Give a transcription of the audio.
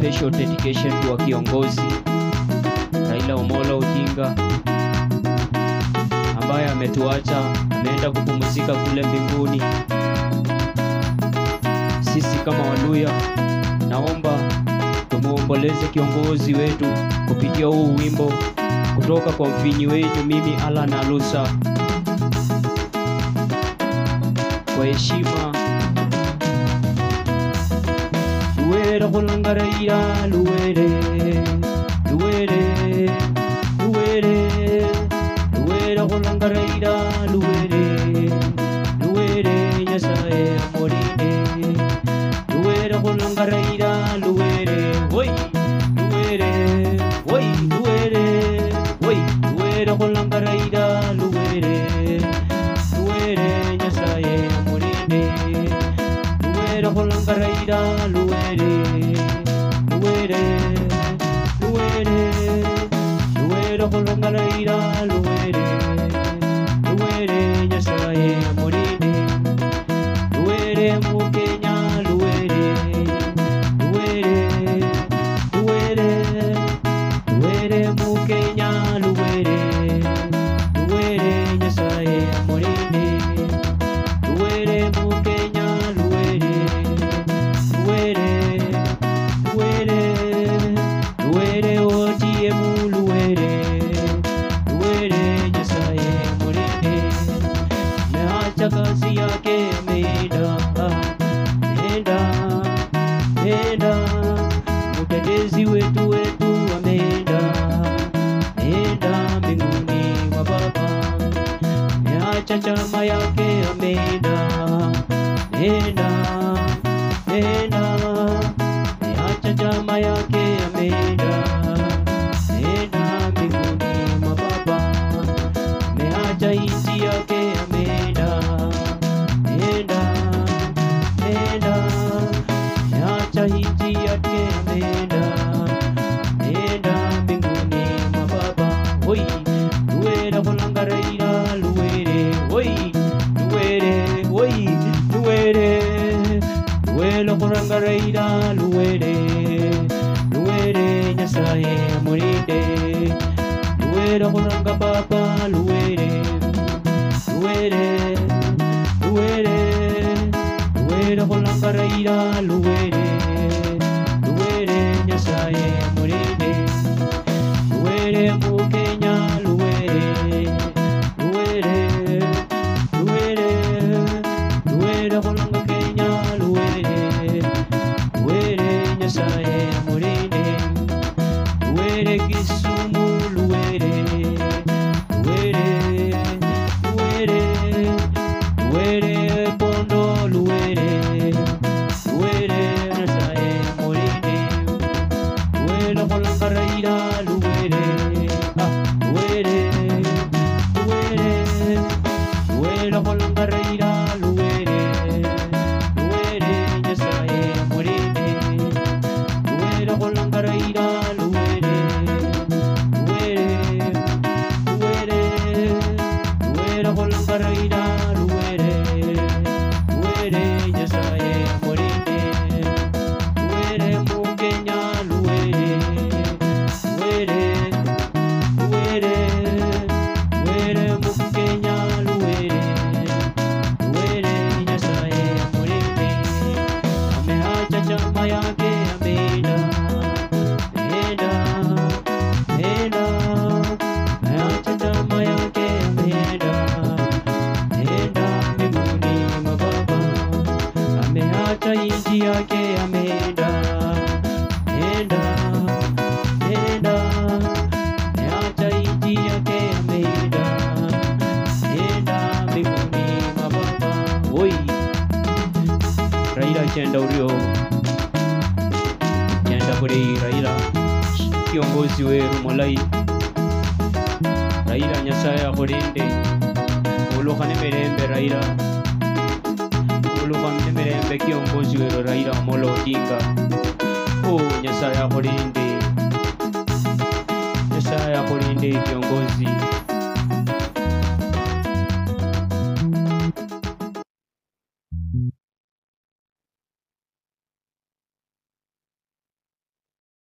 Special dedication to kiongozi Raila Omolo Odinga ambaye ametuacha, ameenda kupumzika kule mbinguni. Sisi kama Waluya, naomba tumuomboleze kiongozi wetu kupitia huu wimbo kutoka kwa mfinyi wetu, mimi Allan Alusa. Kwa heshima Luwere kulanga Raila, luwere, luwere, luwere, luwere kulanga Raila, luwere, luwere, Nyasaye amulinde. Luwere kulanga Raila, luwere, woi, luwere, woi, luwere, woi, luwere kulanga Raila, luwere, luwere, Nyasaye amulinde. Luwere kulanga Raila, luwere, luwere, luwere, luwere kulanga Raila, luwere, luwere, Nyasaye amulinde. Luwere mukenya, luwere, luwere, luwere, luwere mukenya, luwere, luwere, Nyasaye amulinde. Luwere mukenya, luwere, luwere, luwere, luwere ODM, luwere, luwere, Nyasaye amulinde. Ameacha kazi yake, ameenda, enda, enda, mtetezi wetu wetu ameenda, enda mbinguni mwa Baba. Ameacha chama yake, ameenda, enda, enda, ameacha chama yake, ameenda, enda mbinguni mwa Baba. Ameacha nchi yake, ameenda, enda, enda, ameacha nchi yake, ameenda, enda mbinguni mwa Baba. Oi, luwere kulanga Raila, luwere, oi, luwere, oi, luwere, luwere kulanga Raila, luwere, luwere, Nyasaye amulinde. Luwere kulanga Baba, luwere, luwere, luwere, luwere kulanga Raila, luwere, luwere, Nyasaye amulinde. Luwere mukenya, luwere, luwere, luwere, luwere kulanga Kenya, luwere, luwere, Nyasaye amulinde. Luwere Kisumu, luwere, luwere, luwere, luwere Bondo, luwere, luwere, Nyasaye amulinde. Luwere kulanga Raila, luwere, ah, luwere, luwere, luwere kulanga Raila, luwere, luwere, Nyasaye amulinde. Luwere kulanga Raila, luwere, luwere, luwere, luwere kulanga Raila, luwere, luwere, Nyasaye amulinde. Luwere mukenya, luwere, luwere, luwere, luwere mukenya, luwere, luwere, Nyasaye amulinde. Ameacha chama yake, ameenda, enda, enda, ameacha chama yake, ameenda, enda mbinguni mwa Baba. Ameacha nchi yake, ameenda, enda, enda, ameacha nchi yake, ameenda, enda mbinguni mwa Baba. Oi, Raila chenda urio, chenda kuri Raila, kiongozi weru mulai. Raila Nyasaye akulinde, ulukhane mirembe Raila, ulukhane mirembe kiongozi weru Raila Omolo Odinga. Oh, Nyasaye akulinde, Nyasaye akulinde kiongozi.